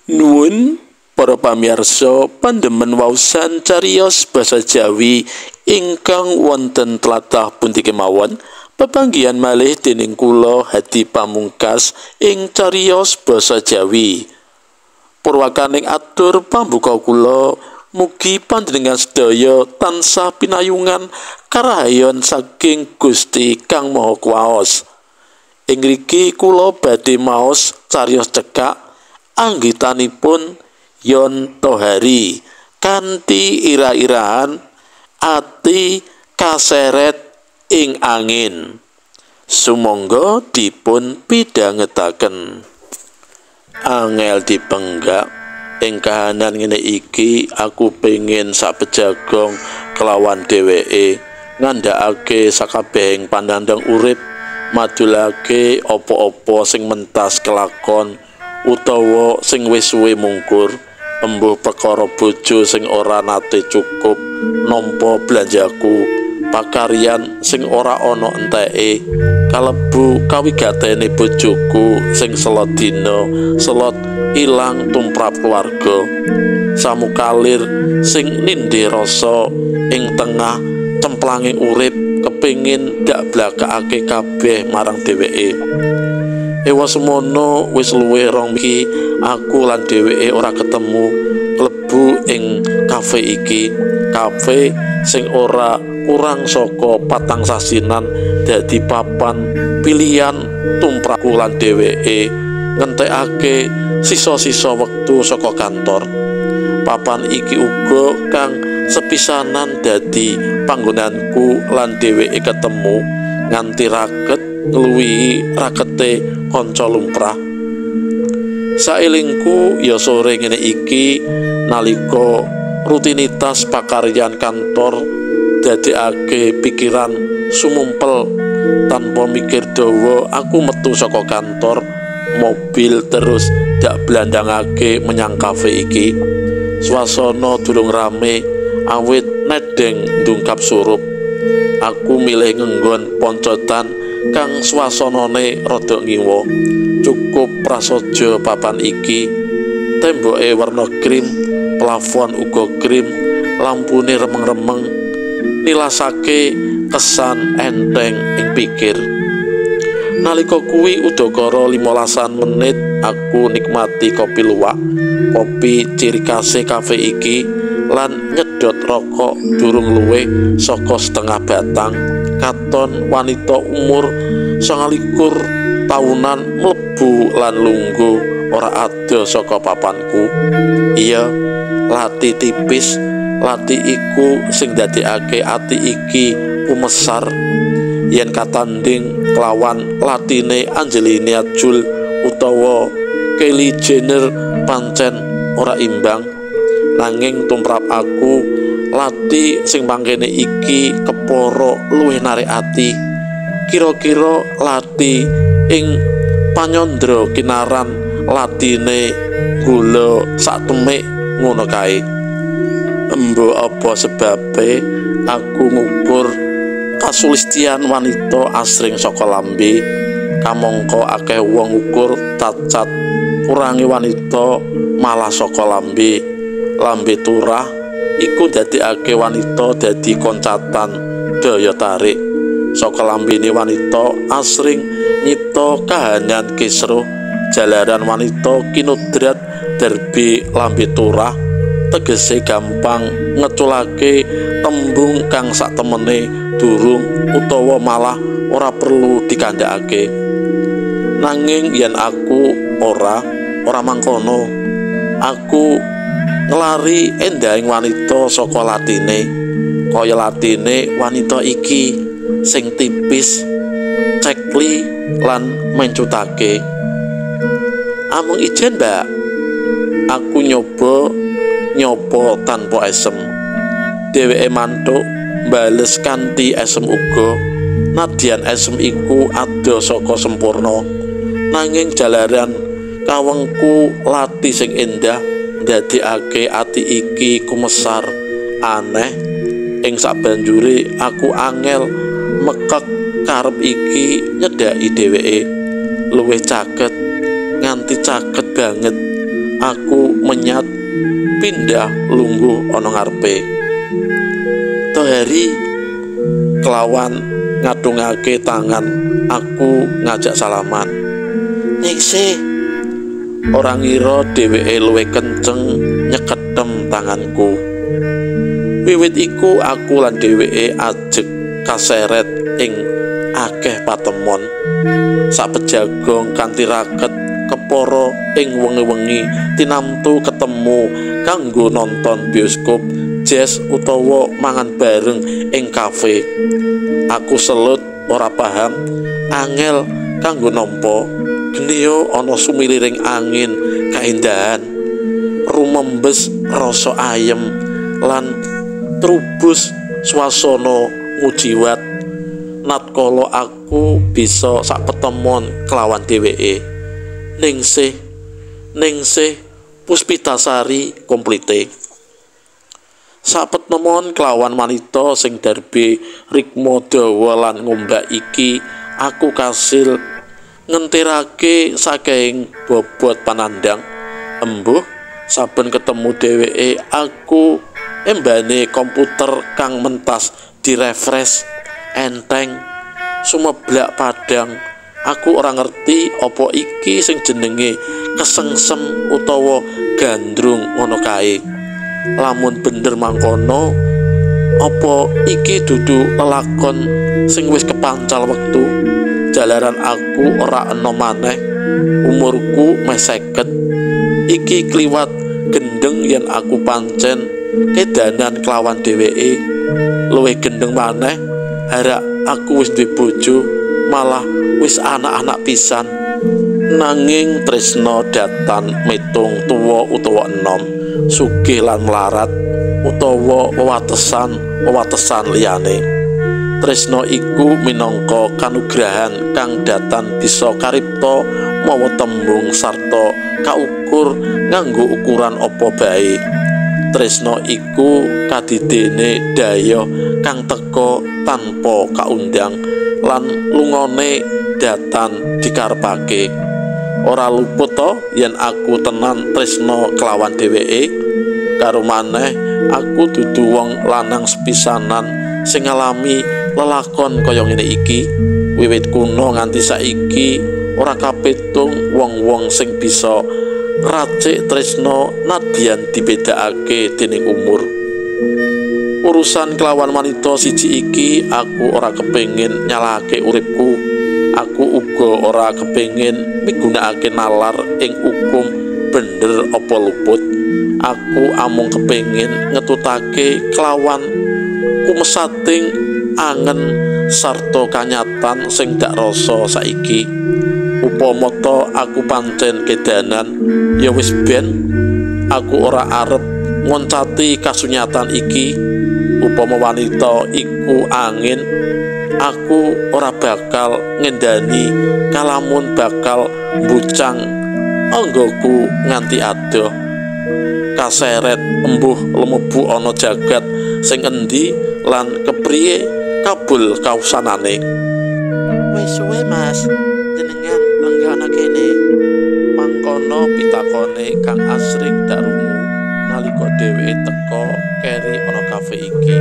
Nuwun para pamirsa pandemen waosan cariyos basa Jawi ingkang wonten tlatah pundi kemawon, pepanggihan malih dening kula Hadi Pamungkas ing cariyos basa Jawi. Purwakaning atur pambuka kula, mugi panjenengan sedaya tansah pinayungan karahayon saking Gusti Kang Maha Kuwaos. Ing ngriki kula badhe maos cariyos cekak anggitanipun Yon Tohari kanthi ira-irahan ati kaseret ing angin. Sumangga dipun pidhangetaken. Angel dipenggak ing kahanan ngene iki, aku pengin sak pejagong kelawan dheweke, ngandhakake sakabehing pandandang urip, madulake apa-apa sing mentas kelakon utawa sing wis suwe mungkur, embuh perkara bojo sing ora nate cukup nampa belanjaku, pakaryan sing ora ana enteke, kalebu kawigatene bojoku sing selot dina selot ilang tumrap keluarga, samukalir sing nindhe rasa ing tengah cemplange urip kepingin dak blakakake kabeh marang dheweke. Ewa semono wis luwih rong iki aku lan dheweke ora ketemu klebu ing kafe iki, kafe sing ora kurang saka 4 sasinan dadi papan pilihan tumrapku lan dheweke ngentekake sisa-sisa wektu saka kantor. Papan iki uga kang sepisanan dadi panggonanku lan dheweke ketemu nganti raket ngluwihi rakete kanca lumrah. Saelingku ya sore ngene iki nalika rutinitas pakaryan kantor dadekake pikiran sumumpel tanpa mikir dawa, aku metu saka kantor mobil terus dak blandangake menyang kafe iki. Swasana durung rame awit nedeng ndungkap surup. Aku milih ngenggon poncotan kang swasanane rada ngiwa. Cukup prasaja papan iki, temboke werna krim, plafon uga krim, lampune remeng-remeng, nilasake kesan enteng ing pikir. Nalika kuwi udakara 15 menit aku nikmati kopi luwak, kopi ciri khase kafe iki, lan nyedot rokok durung luwih saka setengah batang. Katon wanita umur 29 taunan mlebu lan lungguh ora adoh saka papanku. Iya, lati tipis, lati iku sing ndadekake ati iki kumesar yen katanding kelawan latine Angelina Jolie utawa Kylie Jenner pancen ora imbang. Nanging tumrap aku lati sing mangkene iki kepara luwih narik ati. Kira-kira lati ing panyandra kinaran latine gula sak temik ngono kae. Embo apa sebabe aku ngukur kasulistian wanita asring saka lambe, kamangka akeh wong ngukur cacat kurange wanita malah saka lambe. Lambe turah iku ndadekake wanita dadi koncatan daya tarik. Saka lambene wanita asring nyipta kahanan kisruh, jalaran wanita kinudrat derbi lambe turah, tegese gampang ngeculake tembung kang saktemene durung utawa malah ora perlu dikandhakake. Nanging yen aku ora mangkono, aku nglari endahing wanita saka latine, kaya latine wanita iki sing tipis, cekli lan mencutake. Amung ijen, Mbak, aku nyoba nyopo tanpa esem. Dheweke mantuk bales kanthi esem uga. Nadyan esem iku adoh saka sempurna, nanging jalaran kawengku lati sing endah ndadekake ati iki kumesar aneh. Ing sabanjure aku angel mekek karep iki nyedhaki dheweke luwih caket, nganti caket banget. Aku menyat pindah lungguh ana ngarepe. Tohari kelawan ngadungake tangan aku ngajak salaman. Ningsih ora ngira dheweke luwih kenceng nyeketem tanganku. Wiwit iku aku lan dheweke ajeg kaseret ing akeh patemon. Sapejagong kanthi raket kepara ing wengi-wengi tinamtu ketemu kanggo nonton bioskop, jazz utawa mangan bareng ing kafe. Aku selut ora paham, angel kanggo nampa. Genio ana sumiliring angin kaendahan, rumembes rasa ayem lan trubus swasana ngujiwat. Natkala aku bisa sapetemon kelawan dheweke. Ningsih, Ningsih Puspitasari komplite. Sapetemon kelawan wanita sing darbe rikma dawa lan ngombak iki, aku kasil ngentirake saking bobot panandang. Embuh, saben ketemu dheweke aku embane komputer kang mentas direfresh enteng sumeblak padang. Aku ora ngerti apa iki sing jenenge kesengsem utawa gandrung ngono kae. Lamun bener mangkono, apa iki dudu lelakon sing wis kepancal wektu? Jalaran aku ora enom maneh, umurku meh 50. Iki kliwat gendeng yen aku pancen kedanan kelawan dheweke. Luwih gendeng maneh harak aku wis duwe bojo, malah wis anak-anak pisan. Nanging tresna datan metung tuwa utawa enom, sugih lan melarat utawa wewatesan liyane. Tresna iku minangka kanugrahan kang datan bisa karipta mawa tembung sarta kaukur nganggo ukuran apa bae. Tresna iku kadidene daya kang teka tanpa kaundang lan lungone datan dikarepake. Ora luput to yen aku tenan tresna kelawan dheweke. Karo maneh aku dudu wong lanang sepisanan sing ngalami lelakon kaya ngene iki. Wiwit kuno nganti saiki ora kapitung wong-wong sing bisa ngracik tresna nadyan dibedakake dening umur. Urusan kelawan wanita siji iki aku ora kepengin nyalahake uripku. Aku uga ora kepengin migunakake nalar ing hukum bener apa luput. Aku amung kepengin ngetutake kelawan kumesating angen sarta kanyatan sing dak rasa saiki. Upama ta aku pancen kedanan, ya wis ben aku ora arep ngoncati kasunyatan iki. Upama wanita iku angin, aku ora bakal ngendani kalamun bakal mbucang anggoku nganti adoh. Kaseret embuh lumebu ana jagat sing endi lan kepriye kabul kausanane. Wis suwe Mas, jenengan lenggah ana kene. Mangkono pitakone kang asring dak rungu nalika dheweke teka keri ana kafe iki.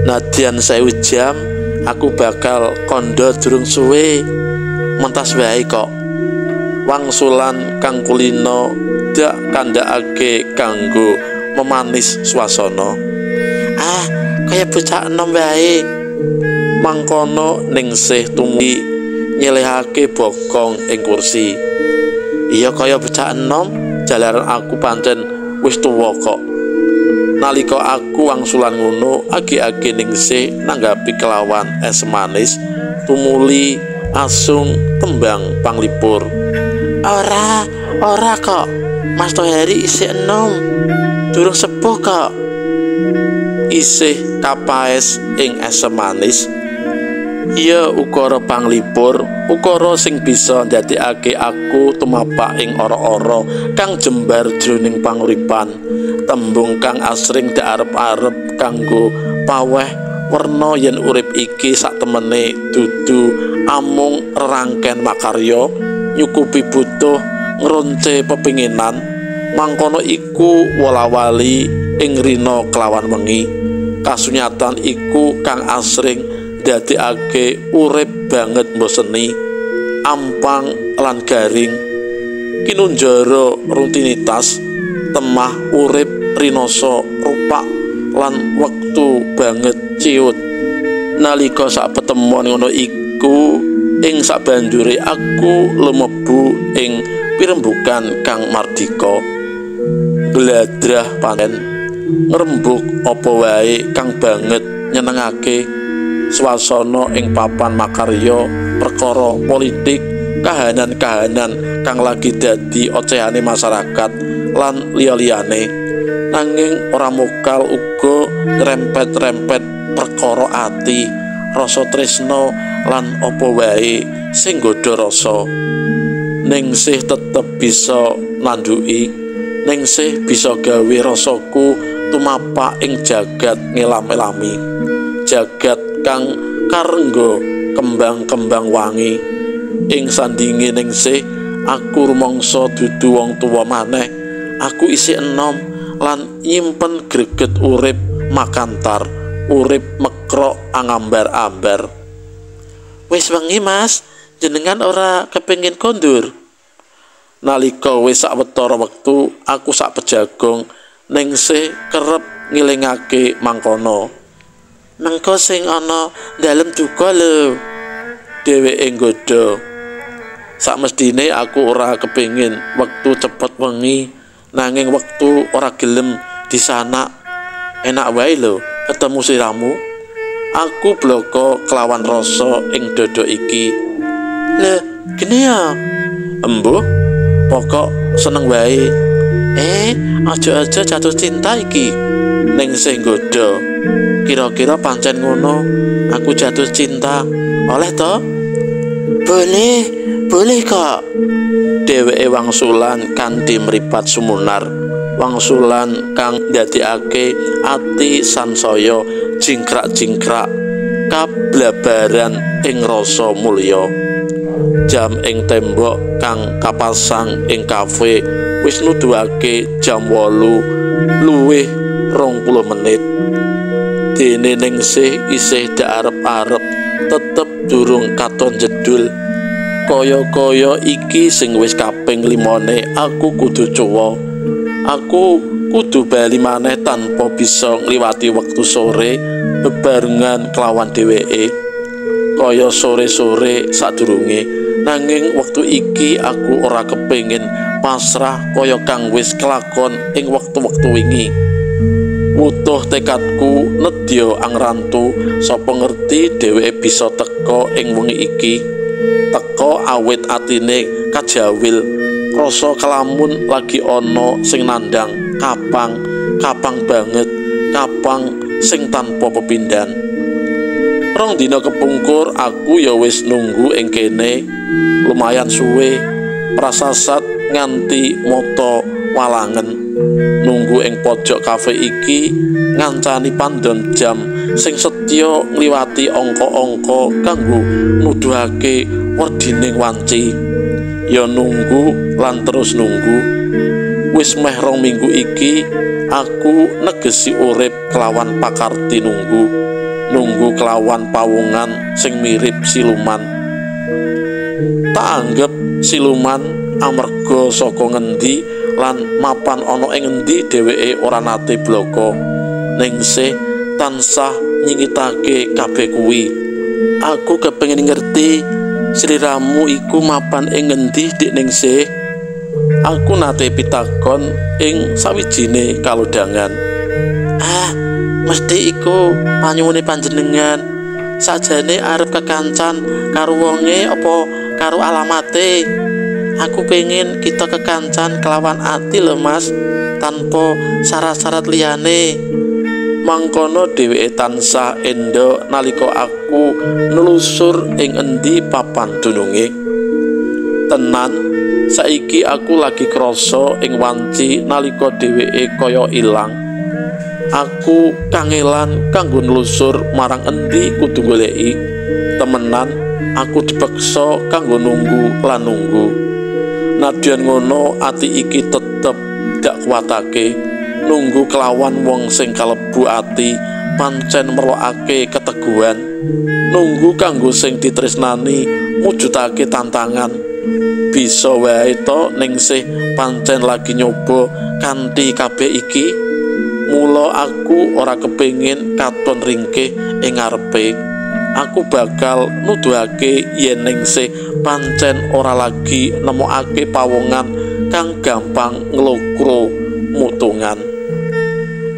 Nadyan 1000 jam aku bakal kandha durung suwe, mentas wae kok. Wangsulan kang kulino dak kandhakake kanggo memanis swasana. Ah, kaya bocah enom wae. Mangkono Ningsih tumuli nyelehake bokong ing kursi. Iya kaya bocah enom, jalaran aku pancen wis tuwa kok. Nalika aku wangsulan ngono, agi-agi Ningsih nanggapi kelawan es manis tumuli asung tembang panglipur. Ora, ora kok. Mas Tohari isih enom, durung sepuh kok. Isih kapaes ing es manis. Iya ukara panglipur, ukara sing bisa ndadekake aku tumapak ing ora-ora kang jembar jroning panguripan. Tembung kang asring diarep-arep kanggo paweh werna yen urip iki saktemene dudu amung rerangken makarya, nyukupi butuh, ngronce pepinginan. Mangkono iku wola-wali ing rina kelawan wengi. Kasunyatan iku kang asring ndadekake urip banget mboseni, ampang lan garing. Kinunjara rutinitas temah urip rinoso rupak lan wektu banget ciut. Nalika sak petemon ngono iku, ing sabanjure aku lumebu ing pirembukan kang mardika. Gladrah panen ngrembug apa wae kang banget nyenengake swasana ing papan makarya, perkara politik, kahanan-kahanan kang lagi dadi ocehane masyarakat lan liya-liyane. Nanging ora mokal uga ngrempet-rempet perkara ati, rasa tresna lan apa wae sing nggodha rasa. Ningsih tetep bisa nandhuki, ningsih bisa gawe rasaku tumapak ing jagat ngelam-elami, jagat kang karengga kembang-kembang wangi. Ing sandinge ningsih aku rumangsa dudu wong tuwa maneh. Aku isih enom lan nyimpen greget urip makantar, urip mekrok angambar-ambar. Wis wengi Mas, jenengan ora kepengin kondur? Nalika wis sawetara wektu aku sak pejagong, ningsih kerep ngilingake mangkono. Mengko sing ana dalem duka lho, dheweke nggodha. Sakmestine aku ora kepengin wektu cepet wengi, nanging wektu ora gelem disanak. Enak wae lho ketemu siramu. Aku bloko kelawan rasa ing dodo iki. Lho, gene ya? Embuh, pokok seneng wae. Aja-aja jatuh cinta iki. Ningsih nggodha. Kira-kira pancen ngono, aku jatuh cinta. Oleh to? Boleh, boleh kok. Dheweke wangsulan kanthi mripat sumunar. Wangsulan kang ndadekake ati sansaya jingkrak-jingkrak kablabaran ing rasa mulya. Jam ing tembok kang kapasang ing kafe wis nuduhake jam 8 luwih 20 menit. Dene ningsih isih diarep-arep tetep durung katon jedul. Kaya-kaya iki sing wis kaping limane aku kudu cuwa. Aku kudu bali maneh tanpa bisa ngliwati wektu sore bebarengan kelawan dheweke. Kaya sore-sore sadurunge, nanging wektu iki aku ora kepengin pasrah kaya kang wis kelakon ing wektu-wektu wingi. Wutuh tekadku nedya angrantu, sapa ngerti dheweke bisa teka ing wengi iki. Teka awit atine kajawil, rasa kelamun lagi ana sing nandang, kapang, kapang banget, kapang sing tanpa pepindhan. Rong dina kepungkur aku ya wis nunggu ing kene lumayan suwe, prasasat nganti mata walangen. Nunggu ing pojok kafe iki ngancani pandon jam sing setya ngliwati angka-angka kanggo nuduhake werdining wanci. Ya nunggu lan terus nunggu. Wis meh 2 minggu iki aku negesi urip kelawan pakarti nunggu. Nunggu kelawan pawungan sing mirip siluman. Tak anggep siluman amarga saka ngendi lan mapan ana ing ngendi dheweke ora nate blaka. Ningsih tansah nyingitake kabeh kuwi. Aku kepengin ngerti sliramu iku mapan ing ngendi, Dik Ningsih. Aku nate pitakon ing sawijine kalodhangan. Ah, mesti iku panyuwune panjenengan. Sajane arep kekancan karo wonge apa karo alamate? Aku pengen kita kekancan kelawan ati lho Mas, tanpa syarat-syarat liyane. Mangkono dheweke tansah endo nalika aku nelusur ing endi papan dununge. Tenan, saiki aku lagi krasa ing wanci nalika dheweke kaya ilang. Aku kangelan kanggo nelusur marang endi kudu goleki. Temenan aku dipeksa kanggo nunggu lan nunggu. Nadyan ngono ati iki tetep dak kuatake nunggu kelawan wong sing kalebu ati pancen merlokake keteguhan. Nunggu kanggo sing ditresnani mujudake tantangan. Bisa wae to Ningsih pancen lagi nyoba kanthi kabeh iki. Mula aku ora kepengin katon ringkih ing ngarepe. Aku bakal nuduhake yen Ningsih pancen ora lagi nemokake pawongan kang gampang nglokro mutungan.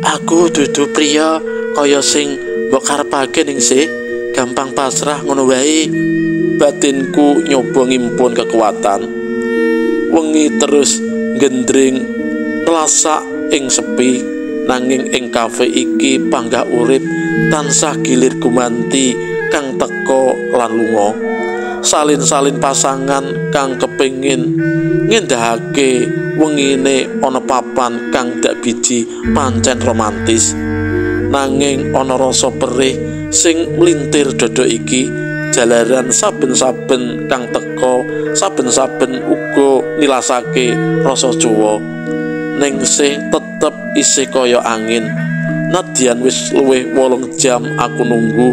Aku dudu priya kaya sing mbok karepake Ningsih, gampang pasrah ngono wae. Batinku nyoba ngimpun kekuatan. Wengi terus gendring nglasak ing sepi, nanging ing kafe iki panggah urip tansah gilir gumanti kang teka lan lunga. Salin-salin pasangan kang kepengin ngendahake wengine ana papan kang dak biji pancen romantis. Nanging ana rasa perih sing mlintir dada iki, jalaran saben-saben kang teka, saben-saben uga nilasake rasa cuwa. Ningsih tetep isih kaya angin. Nadyan wis luwih 8 jam aku nunggu,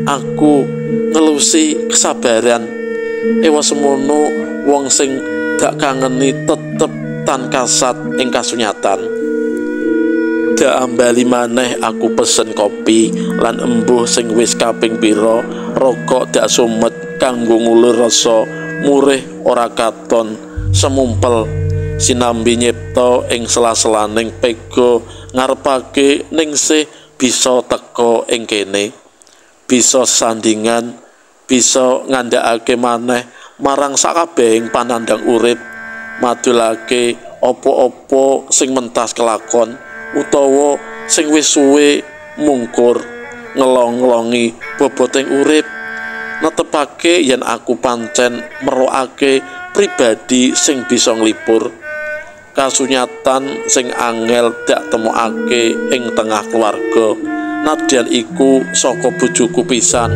aku ngelusi kesabaran. Ewa semono wong sing dak kangeni tetep tan kasat ing kasunyatan. Dak ambali maneh aku pesen kopi lan embuh sing wis kaping pira rokok dak sumet kanggo ngulur rasa murih ora katon semumpel. Sinambi nyipta ing sela-selaning pega ngarepake Ningsih bisa teka ing kene, bisa sandingan, bisa ngandhakake maneh marang sakabehing panandhang urip, madulake apa-apa sing mentas kelakon utawa sing wis suwe mungkur ngelong-ngelongi boboting urip, netepake yen aku pancen merlokake pribadi sing bisa nglipur kasunyatan sing angel dak temokake ing tengah keluarga. Nadyan iku saka bojoku pisan.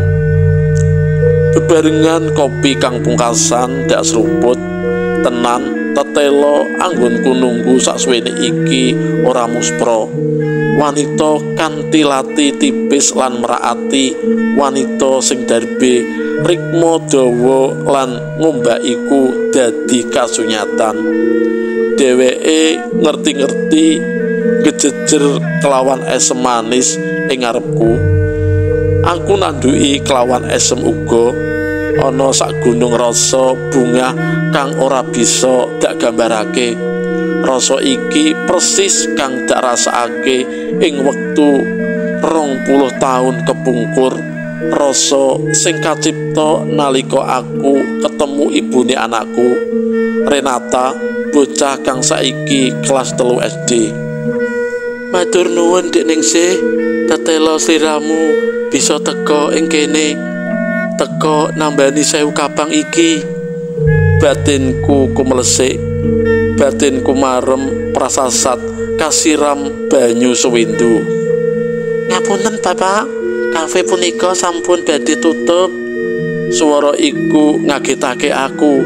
Bebarengan kopi kang pungkasan dak seruput tenan tetelo anggonku nunggu saksuwene iki ora muspra. Wanita kanthi lati tipis lan merak ati, wanita sing darbe rikma dawa lan ngombak iku dadi kasunyatan. Dheweke ngerti-ngerti gejejer kelawan esem manis ing ngarepku. Aku nanduki kelawan esem uga. Ana sak gunung rasa bungah kang ora bisa dak gambarake. Rasa iki persis kang dak rasakake ing wektu 20 taun kepungkur. Rasa sing kacipta nalika aku ketemu ibune anakku, Renata, bocah kang saiki kelas 3 SD. Matur nuwun Dik Ningsih, tetelo sliramu bisa teka ing kene, teka nambani 1000 kabang iki. Batinku kumelesik, batinku marem prasasat kasiram banyu sewindu. Ngapunten Bapak, kafe punika sampun badhe tutup. Swara iku ngagetake aku.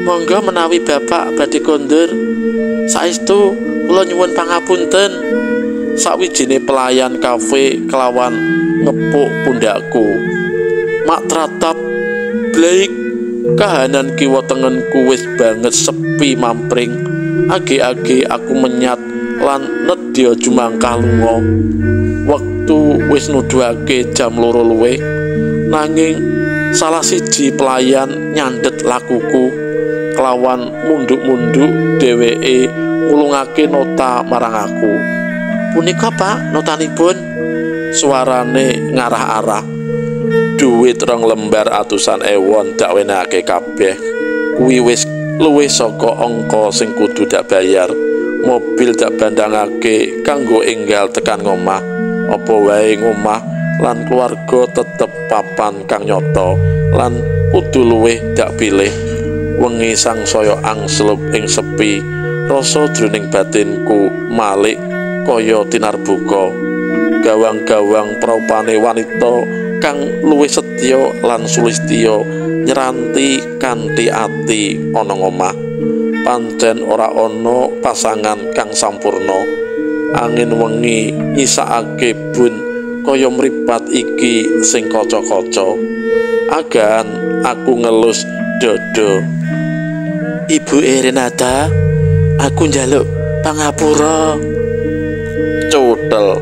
Monggo menawi Bapak badhe kondur. Saestu kula nyuwun pangapunten. Sawijine pelayan kafe kelawan ngepuk pundakku. Mak tratap blaik, kahanan kiwa tengenku wis banget sepi mampring. Age-age aku menyat lan nedya jumangkah lunga. Wektu wis nuduhake jam 2 luwih, nanging salah siji pelayan nyandhet lakuku. Kelawan munduk-munduk dheweke ngulungake nota marang aku. Punika Pak notanipun. Suarane ngarah-arah. Duit 2 lembar atusan ewon dak wenehake kabeh. Kuwi wis luwih saka angka sing kudu dak bayar. Mobil dak bandangake kanggo enggal tekan ngomah. Apa wae ngomah lan keluarga tetep papan kang nyata lan kudu luwih dak pilih. Wengi sangsaya angslup ing sepi, rasa jroning batinku malik kaya tinarbuka. Gawang-gawang praupane wanita kang luwih setya lan sulistya nyranti kanthi ati ana ngomah. Pancen ora ana pasangan kang sampurna. Angin wengi nyisakake bun kaya mripat iki sing kaca-kaca. Agan aku ngelus dada. Ibu Renata, aku njaluk pangapura. Cutel.